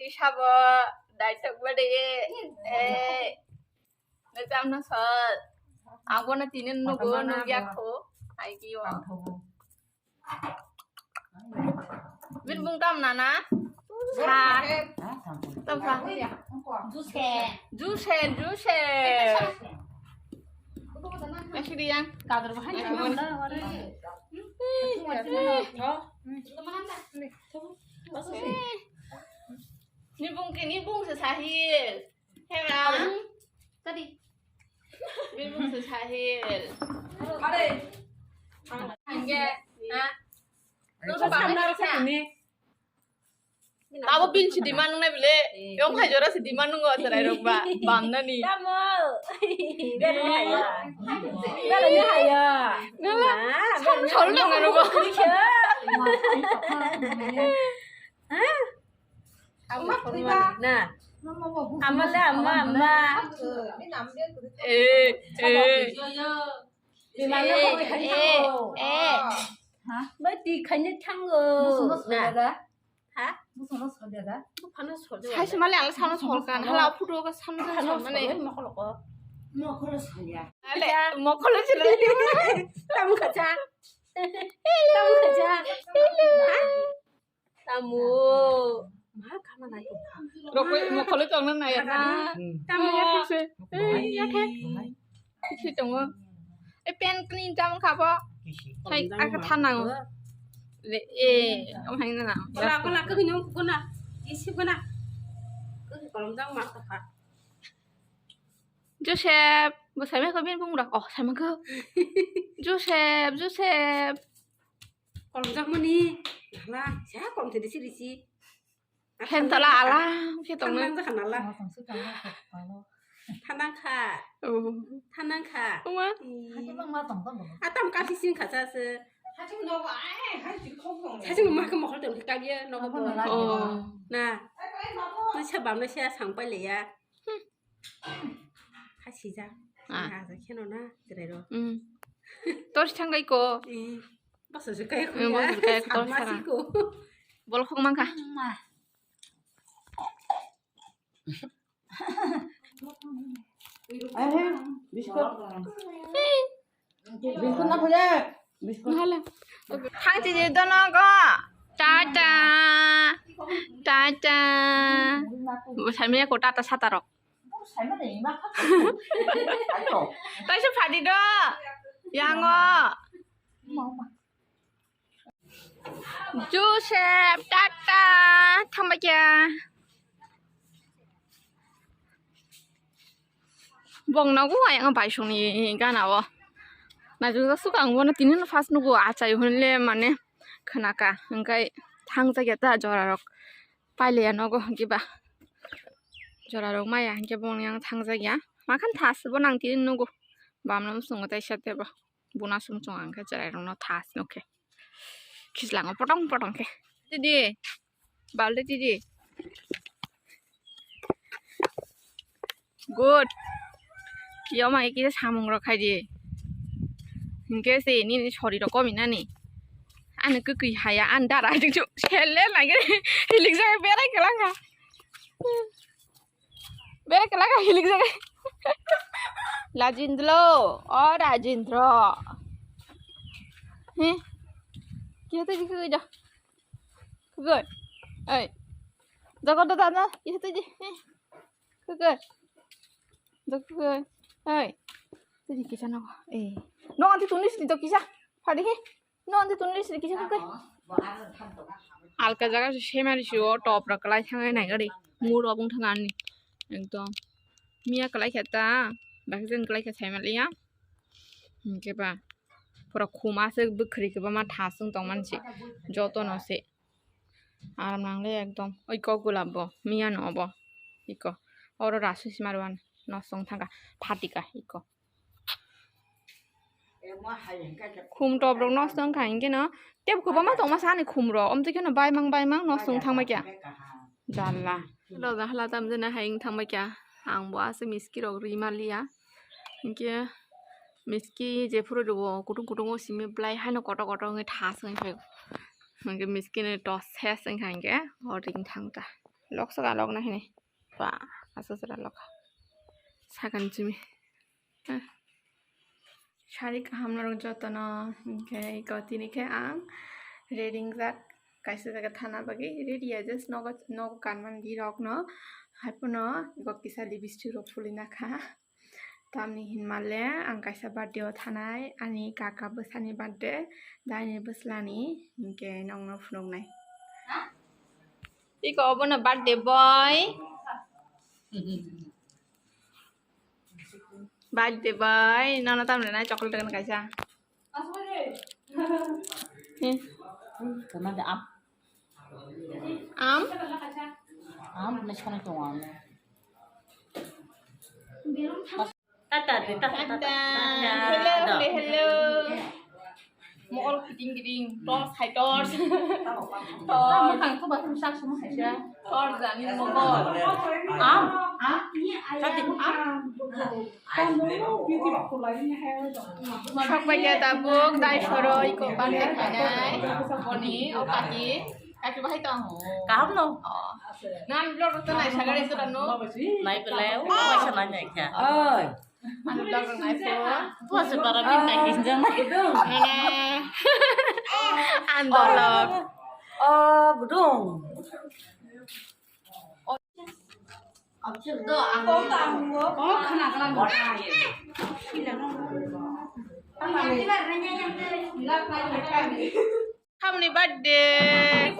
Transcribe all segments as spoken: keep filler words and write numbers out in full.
Sabo daitok bade e. Nujam na sal. Abo na tinin nugo nugya ko. Ai ki o. Bin bung tam nana. Sa. Tam sa. Jusen, jusen. Nasi di yang. Kadar bahan yang mana? Ni bung ke ni bung se sahil. Hei bang. Tadi. Ni bung se sahil. Are. Hangge. Ha. Nung sa bang na sa. Abo bin si demand nung na bile. Yong khai jora si demand nung go serai rok ba. Bam na ni. Tamo. Bela ni haya. Bela ni haya. Ngala. Sol nang na rok. Ha? Ama khoriba. Na. Ama le ama ama. Eh, eh. Bimano khori khari thango. Eh. Ha? Bai ti khaini thango. Musuno sojaga. Ha? Musuno sojaga. Buphano sojaga. Sai se male ang sano solkan. Hala photo ka sano solmane. Mokolo ko. Mokolo soya. Ale mokolo sila. Tamu khacha. Tamu khacha. Ha? Tamo. Ma khama nai. Rokoi mokolo tongna nai na. Tamo. Ya khe. Eh, ya khe. Kisi tongo. Eh, pen kni tamo khabo. Hai, aka thanang. Le, eh, om hai na na. Kola, kola, kini kona. Isi kona. Kolom jang ma kha. Joseph, bo saima ko bin bung rak. Oh, saima ko. Joseph, Joseph. Kolomjakmani, hala, sa kom thedi siri si. Hentala ala, khe tongna. Thanang jakha nala. Thanang kha. Oh. Thanang kha. Oma. Atam kasi sing kha sa se. Sasing ma ke mohol tong kagya nogo. Oh. Na. Na sa bam na sa sang pai le ya. Khasijak. Ah. Kheno na, chwrairok. Mm. Tor si thangkai ko. Eh, basa se kai ko. Eh, basa se kai ko, tor sara. Bol khok mangkha. Eh, biskot. Biskot na phaja. Biskot. Hala. Thang chi je dono go. Tata. Tata. Bo samya ko tata satarok. Taisa phadi do. Yango. Joseph, tata, thangbai kya. Bong nogo ayang bai songni gana o. Naijak sukang bono tini no first nugo achai hunle mane khnaka hingkai thangjakya ta jora rok. Pailiya nogo hwnkhe ba. Jorarok maya hwnkhe bongni ang thangjakya. Makhan thas bo nang tini nugo. Bamno musungo taisa tebo. Buna sumchung ang khe chwrairokno thas nukhe. Khichlango potong potong khe. Tidi. Balde tidi. Good. Yo ma kisa samung rok khai di. Hingke se nini sori rok komi nani. Ani kwkwi haya ani dara hajik chu sele nai gani hilik jaga berai kwlangkha. Berai kwlangkha hilik jaga. Rajindro, o Rajindro. He? Kisa tei bikhe goi da. Goi. Oi. Jaga da da da. Kisa tei. He. Kukui. Kukui. Hei. Tadi kisa no. Eh. No anti tunis di kisa. Padi he. No anti tunis di kisa kukui. Alka jaga se semari si o top ra kalai thangai nai gari. Mur obong thang ani. Ekdom. Miya kalai khata. Baksen kalai kha sai maliya. Hingke ba. Pura khuma se bwkhri kwbangma thasung tongmani se. Joto no se. Aram nangle ekdom. Oi kok gulab bo. Miya no obo. Iko. Oro rasu simarwan. Nosong thangka. Phatika iko. Khum top rok nosto wngkha hingke no. Tebo kwbangma tongma sa ani khum rok. Omtwi kheno baimang baimang nosto wng thangma kya. Jalla. Lo da hala tam jena hai wng thangma kya. Ang bo aswk miski rok ri maliya. Hingke miski jephuru rwo kutung kutung o simi belai haino kotor kotor wngwi thas wngwi phaio. Hingke miski ni tos ses wngkha hingke o ring thang ta. Loksa ka lokna hini. Ba, asa sara lok. Sakan jimi. Sari kaham norok jotono, hinkhe iko tini khe ang ready wngjak, kaisa jaga thana bagwi ready ya, just nogo, nogo kanmani rokno, haiphano iko kisa lipstick rok phulwi nakha. Tamni hinmale ang kaisa birthday o thanai, ani kaka bwsani birthday, daini bwslani, hinkhe nokno phunuknai. Iko obono birthday boy. Birthday boy, nono tamni nai chocolate kan kaisa. Am? Am, na sana tuan. Tata de, tata, tata. Hello, hello, hello. Mol kiting kiting, torch hai torch. Torch. Tamo kang ko ba sak sum hai sa. Torch jani mol. Am. Am. Tata am. Sok bai ya tabuk, dai soro iko bande khanai. Boni, o kaki. Kaki bahai tong. Kaham no. Nan blog to nai sagare to no. Nai pele, o bai sa nai nai kha. Oi. Anu dok nai po. Puas bara bin nai kin jang nai. Nana. Andolok. Oh, gudung. Oh, khana kana. Hamni birthday.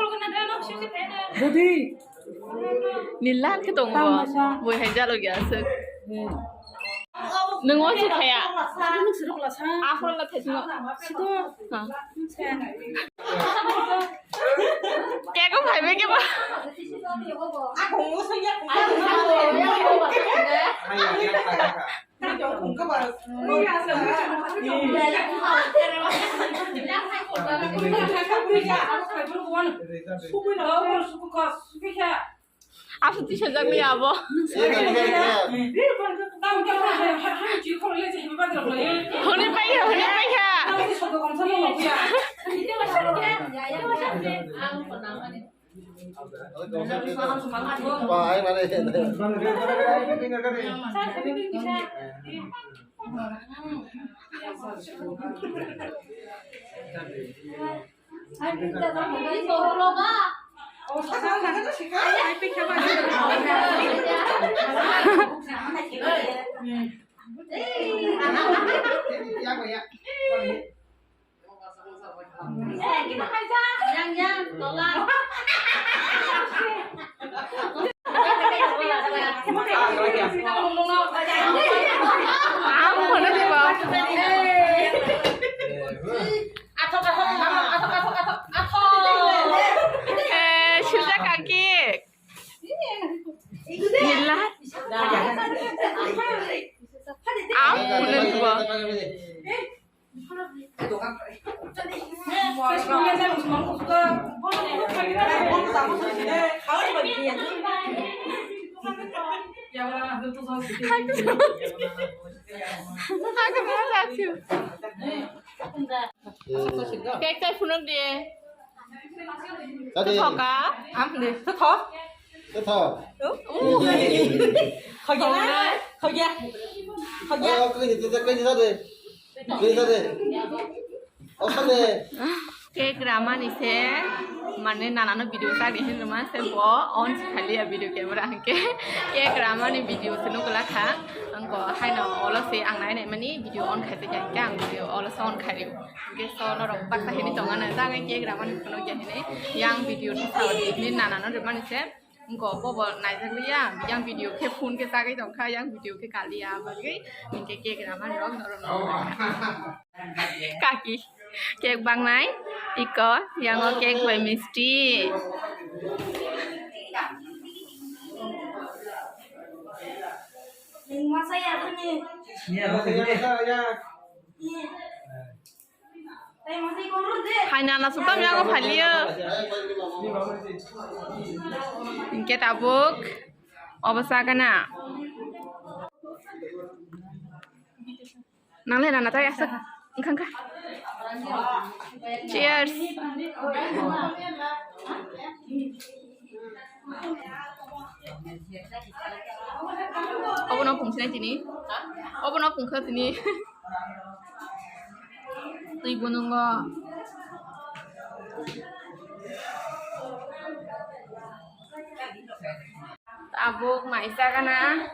Dodi. Nilan ke tong bo. Boi hai jalo gya sek. Nung o si khaya. Aphro la thai sino. Sito. Ha. Cake o phai bai ke ba. Asu tisa jagli abo. Honi paikha, honi paikha. Eh, sujak aki. Nila. Am, kulen tua. Kek tai phunuk di. Tadi. Thoka. Am de. Tho. Tho. Khogya na? Khogya. Khogya. Oh, kini tete kini tade. Kini tade. Oh, tade. Cake ramani se, mane nanano video sari hin ruma se bo on khali ya video camera hangke. Cake ramani video se nukla kha. Angko haino olo se ang nai nai mani video on khai se kya ang video olo se on khai. Hingke so norok baksa hini tongo na, jagwi cake ramani phunukya hini. Yang video ni sao ni nanano rwmani se, wngkha bobo naijakliya, yang video khe phone khe chagwi tongkha, yang video khe kaliya bagwi, hingke cake ramani rok norok. Kaki, cake bangnai, iko, yango cake bai misti. Hai nana sukam yago phaliyo. Hingke tabuk obo sagana. Nangle nana tai asa wngkha wngkha. Cheers. Obono pungsinai tini. Obono pungkha tini. Twi bunungo. Tabuk mai chagana.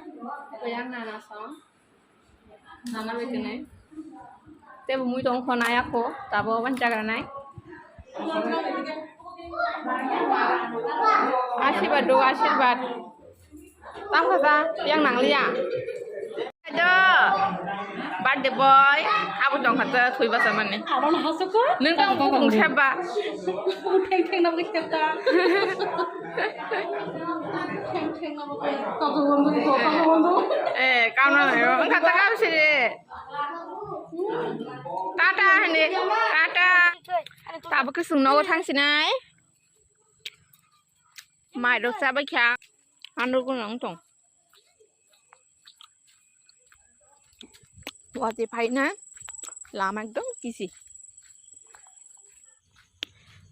Koyang nana song. Nana bai tini. Te bumui tong kho naya kho. Tabuk wan chagra nai. Asirwad do, asirwad. Tang kha sa, yang nang liya. Ajo, birthday boy, abo tong kha sa, thui basa mani. Abo na hasu ko? Nung tang ko kung seba. Theng theng na bukit ta. Theng theng na bukit. Kau tu wandu, kau tu wandu. Eh, kau na yo, kata kau sih. Tata, hande, tata. Tabuk ke sung no thang sinai. Mai rok chabai kha. Ano gwnang tong. Wati phaina lama ekdom kisi.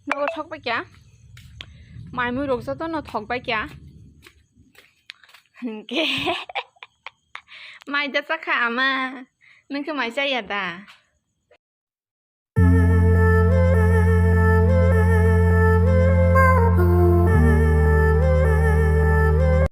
Nogo thok bai kha. Mai mui rok joto no thok bai kha. Hwnkhe mai da chakha ama. Nung khe mai chaya da?